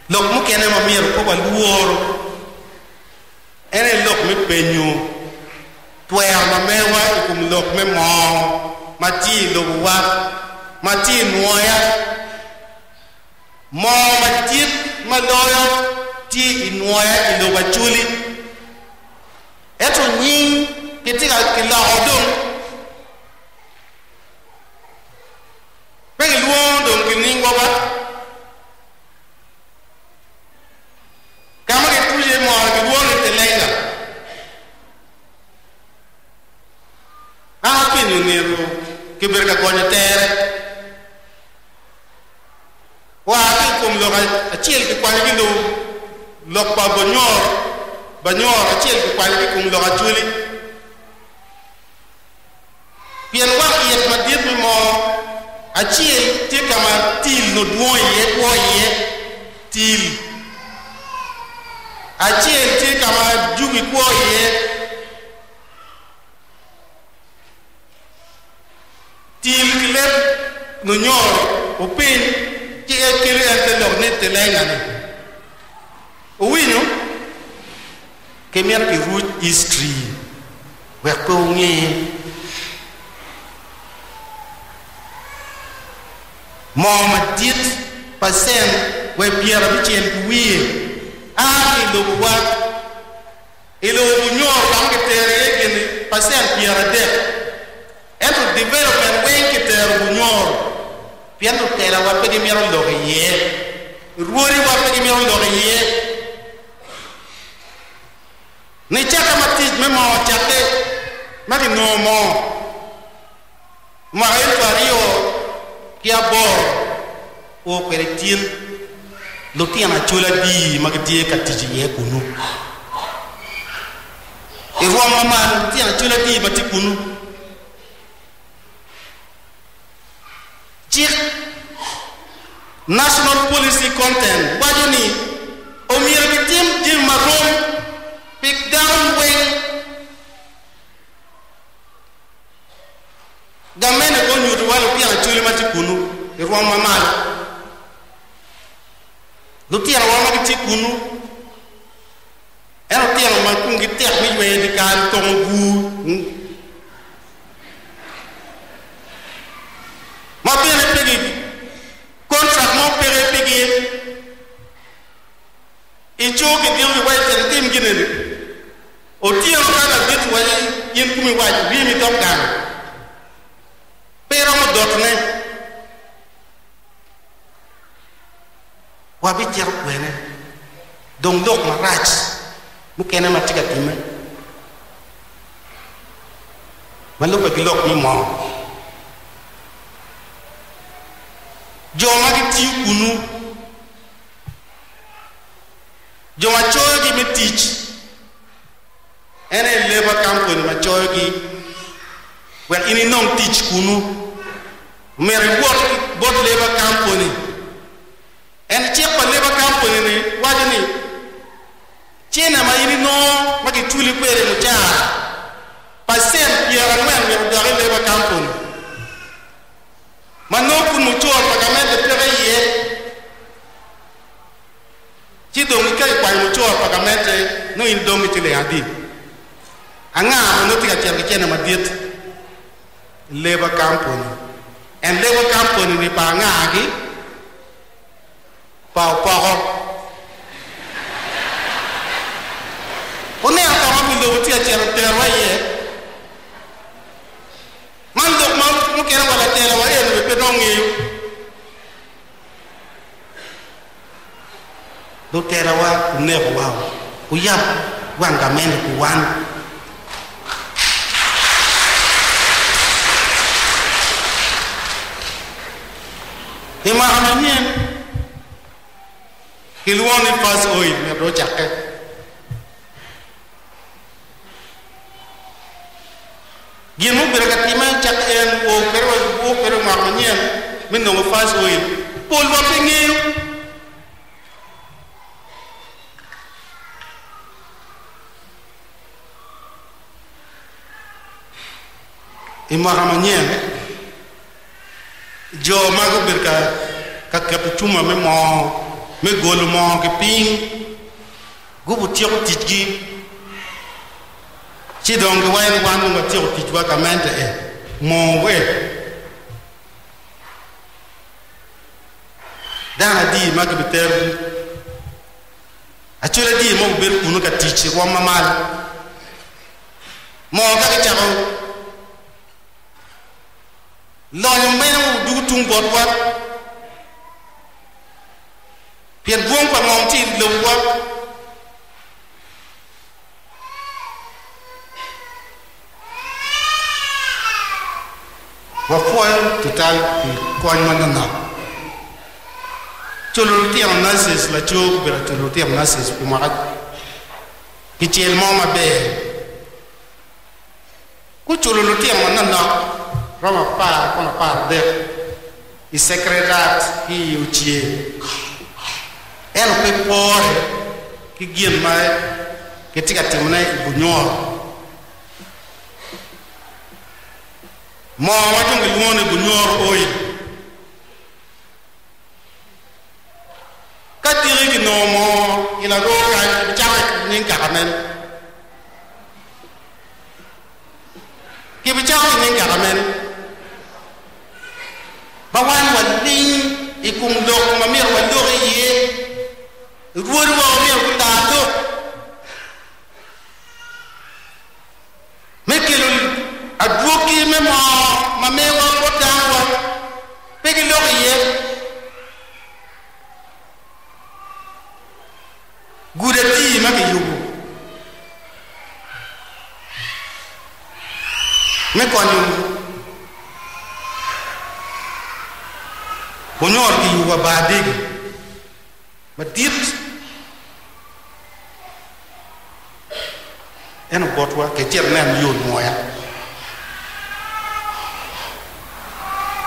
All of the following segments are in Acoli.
Lok mukene ma myero pe walwor en aye lok me penyo twero ma mewa i kom lok me moo ma tye i lobowa ma tye i nwoya. Moo madit ma loyo tye i nwoya i lobo Acholi ento nying kitye ka kiloko dong pe gilwongo dong ki nyingwa ba. Ka ma gituco iye moo gilwongo ni Telenga. An apenyo nito kibedo ka gonyo tere. Oa ki i kom lok acel kikwanyo ki lobo lok pa Bonyor, Banyor acel kikwanyo ki i kom lok Acholi. Pien wang it madit me moo acel tye ka ma til nongo dwong iye, kwo iye, til acel tye ka ma jugi kwo iye. Til ki leb lunyoro wupiny ci en kelo en te lok ni tilenga-ni. Wuwinyo? Kimito kiruc history wek pe wunge. Moo madit pacent wa i pyerabicel ki wiye a ki i lobowa. I lobo Bunyoro ka ma kitero iye gin-ni pacent 30, ento development weng kitero Bunyoro pien lutelawa pe gimito lok iye, rwodiwa pe gimito lok iye. Nicaka ma tic me moo ocakke ma kinongo moo mwaka elfu 2008 o kwede tin, lutino acola adi ma gitye ka tic iye kunu? I rwom ma malo, lutino acola adi ma tye kunu? Cik National Policy Content waco ni omyero kitim jami marom pi dano weng. Gamente pe onyutowa lutino acholi ma tye kunu i rwom ma malo. Lutinowa ma gitye kunu en lutino ma komgi tek me yweyo dyekal, tongo bur, ma bene pe gi kontrak mo peke pigi. I coo kidito ki waci cit itim gin eni. Otyeno ka ladit waci in komi wac ryemi i dog gang, pe iromo dotone. Wabicito kwene? Dong lok marac mukene ma tye ka timme ma lubbe ki lok me moo. Jo ma gitiyo kunnu. Jo ma coyogi me tic en aye labour company ma coyogi wek in inong tic kunu. Omyero iwot bot labour company. En cik pa labour company ni waco ni cene ma in inongo ma kiculi kwede mucara pacent 40 myero odok i labour company ma nongo pud mucoro pa gamente peke iye. Ci dong ka ikwanyo mucoro pa gamente, nongo in idong ki ciling adi? Anga ma nongo tye ka cito ki cente madit? Labour company. And labour company ni pa anga-gi? Pa opoko. Wuneno ka ma wi lobo tye ka cito terowa iye? Man lok ma mukene wa latela wa eni bene pe dong ngeyo. Lutelawa wunekowa, wuyab wang gamente pi wan. I mwaka manyen, kilwongo ni First Oil myero dong ocakke. Gin mubedo ka timme cakke en o kwede wa o kwede mwaka manyen me nongo first oil, polwa pe ngeyo. I mwaka manyen, jo ma gubedo ka ka keto cuma me moo. me golo moo ki piny gubutyeko ticgi ci dong giwaco ni wan dong watyeko ticwa gamente e moo e. Dano adi ma gibiterogi? Acol adi ma obedo kunu ka tic i rwom ma malo? Moo ka gicako lonyo meno odwogo tung botwa, pien dwong pa ngom tye i lobowa. Wapwoyo tutwal pi kony manonok. Culo lutino nurses laco gubedo ka culo lutino nurses pi mwaka kicel mo maber. Guculo lutino manonok romo apar kono 13 i Sacred Heart ki i Ocye. Ento pe pore ki gin ma kitye ka timone i Bunyoro. Moo ma dong gilwongo ni Bunyoro Oil. Ka tiki kinongo moo i laroo kany, kibicako i nying kaka mene? Kibicako i nying kaka mene? Ma wan waling i kom lok ma myero walok iye, rwodwa myero gular lok. Me kelo adwogi me moo ma mewa bot danowa, pe giloko iye. Gudo adi ma kiyubo me konyo Bunyoro kiyubo abar dege madit. Ento botwa kicito nen yo nwoya.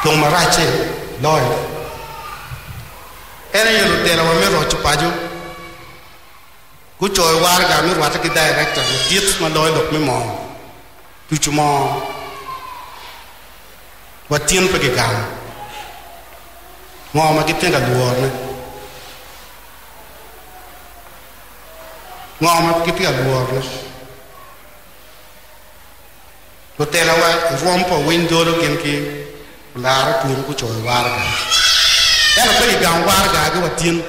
Dong maracce loyo. En aye lutelawa me roco paco gucoyo waraga me rwatte ki dairekta madit ma loyo lok me moo tuco moo wa tin pe gigamo. Ngo ma gitye ka lworone? Ngo ma gitye ka lworone? Lutelawa i rwom pa owiny dolo gin ki olara turu gucoyo waraga. Ento pe gigamo waragagi wa tin.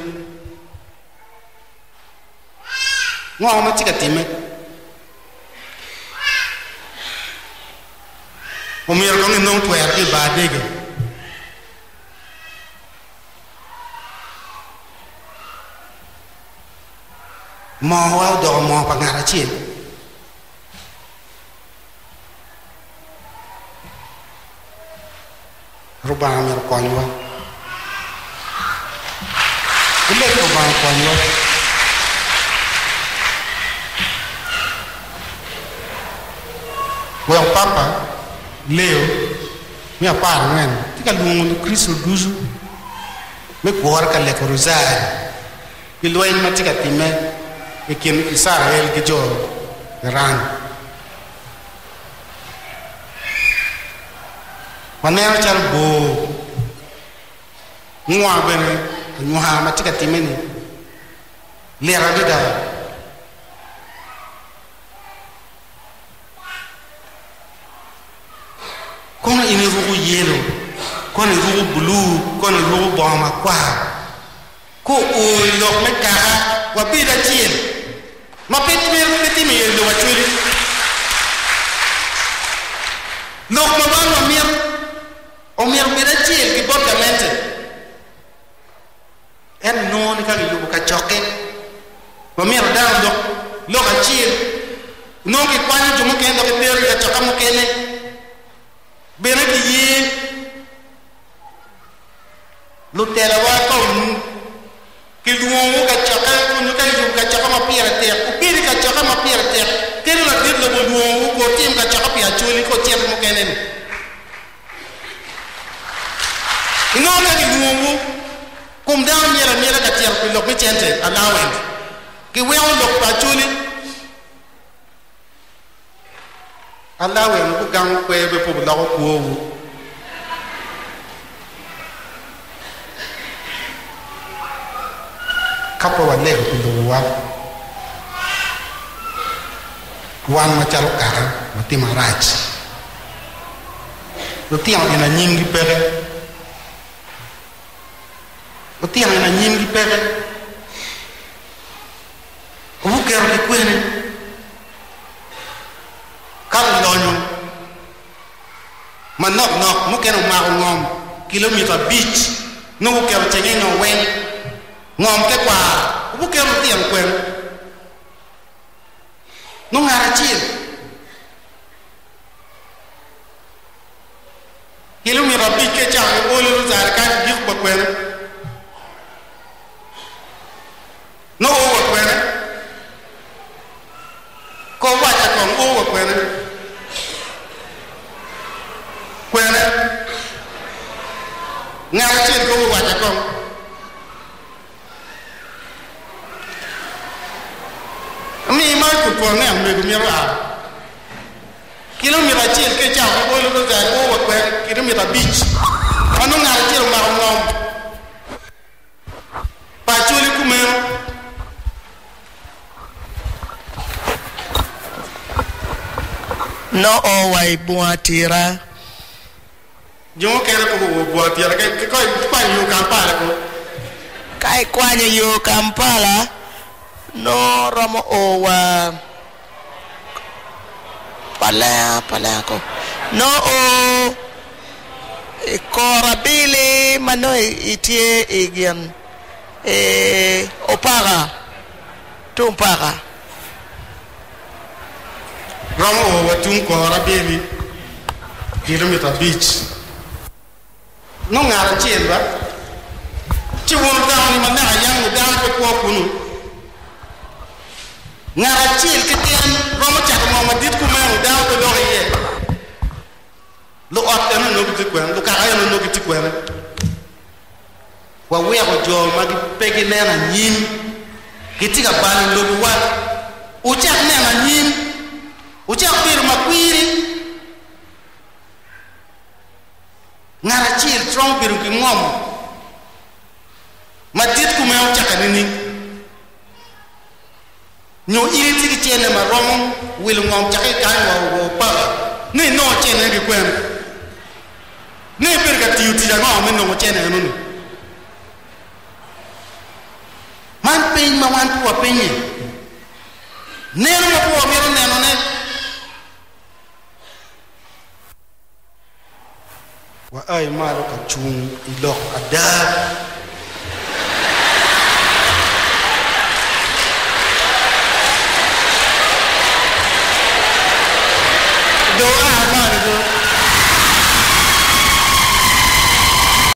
Ngo ma tye ka timme? Omyero kong inong twero ki i bar dege. Moowa odoko moo pa ngat acel. Rubanga myero okonywa. Wuleg Rubanga okonywa. Wek Papa Leo me 14 tye ka lwongo Lukricito ducu me gure ka lego Rojari pi lweny ma tye ka timme i kin Icrael ki jo Iran. Waneno calo bor ngwa bene anywar ma tye ka timme-ni lit adada. Kono in iruko yelo, kono iruko bulu, kono iruko bongo makwar. Ka oo i lok me kaka, wabed acel, ma pe twero pe timo iye lobo Acholi. Lok ma wan wamito omyero obed acel ki bot gamente. Ento inongo ni ka giyubo kacokke, wamito dano lok lok acel. Inongo kikwanyo jo mukene dok kitero i kacokke mukene bene kiye. Lutelawa ka kilwongowu kacokke nyo ka iyubo kacokke ma pire tek, wubed i kacokke ma pire tek. Kadi ladit lobo olwongowu ka wutim kacokke pi Acholi ka wucito mukene-ni. Inongo ka gilwongowu, kom dano myel amyela ka cito pi lok me cente, allowance. Giweko lok pa Acholi. Allowance gugamo kwer bene pe wuloko kwowu. Ka pe walego pi lobowa, wan macalo kaka watimo arac. Lutino gin anyimgi peke. Lutino gin anyimgi peke. Wuketo ki kwene ka lulonyo manok nok mukene omako ngom kilomita abic nongo guketo cengenge weng ngom tekwaro wuketo lutino kwene nongo ngat acel kilomita abic ka icako ki olo Rosary kany giko pa kwene. Nongo oo wa kwene? Ko wacca kong, oo wa kwene? Kwene? Ngat acel ko wacca kong. Mi microphone ne omego myero a. Kilomita acel ka icako ki olo Rosary oo wa kwene? Kilomita abic. Ma nongo ngat acel omako ngom. Pa Acholi kumeno. No o wa i bunga tira. Jo mukene pe guo bunga tira ka ikwanyo yo Kampala ko. Ka ikwanyo yo Kampala no romo o wa Palenga palenga ko no o. I kor abili ma nongo itye i gin i opaka tung paka. Romo o wa tung kor abili kilomita abic. Nongo ngat acel ba ci wun wutamo ni ma naka yam nyo dano pe kwo kunu. Ngat acel keken romo cato ngom madit kumeno dano pe loko iye. Luot eno onongo gitye kwene? Lukaka eno onongo gitye kwene? Waweko jo ma pe gineno anyim gitye ka balo lobowa. Wucak neno anyim, wucak bedo makwiri. Ngat acel romo bedo ki ngom madit kumeno cakke nining? Nyo in itye ki cente ma romo wilo ngom cakke ki kany wa wa opaka ni inongo cente ki kwene? Ni ibedo ka tiyo tic ango me nongo cente eno ni? Man peny ma wan pe wapenye. Neno ma pe wamito nenone. Wa ai malo ka cung i lok ada.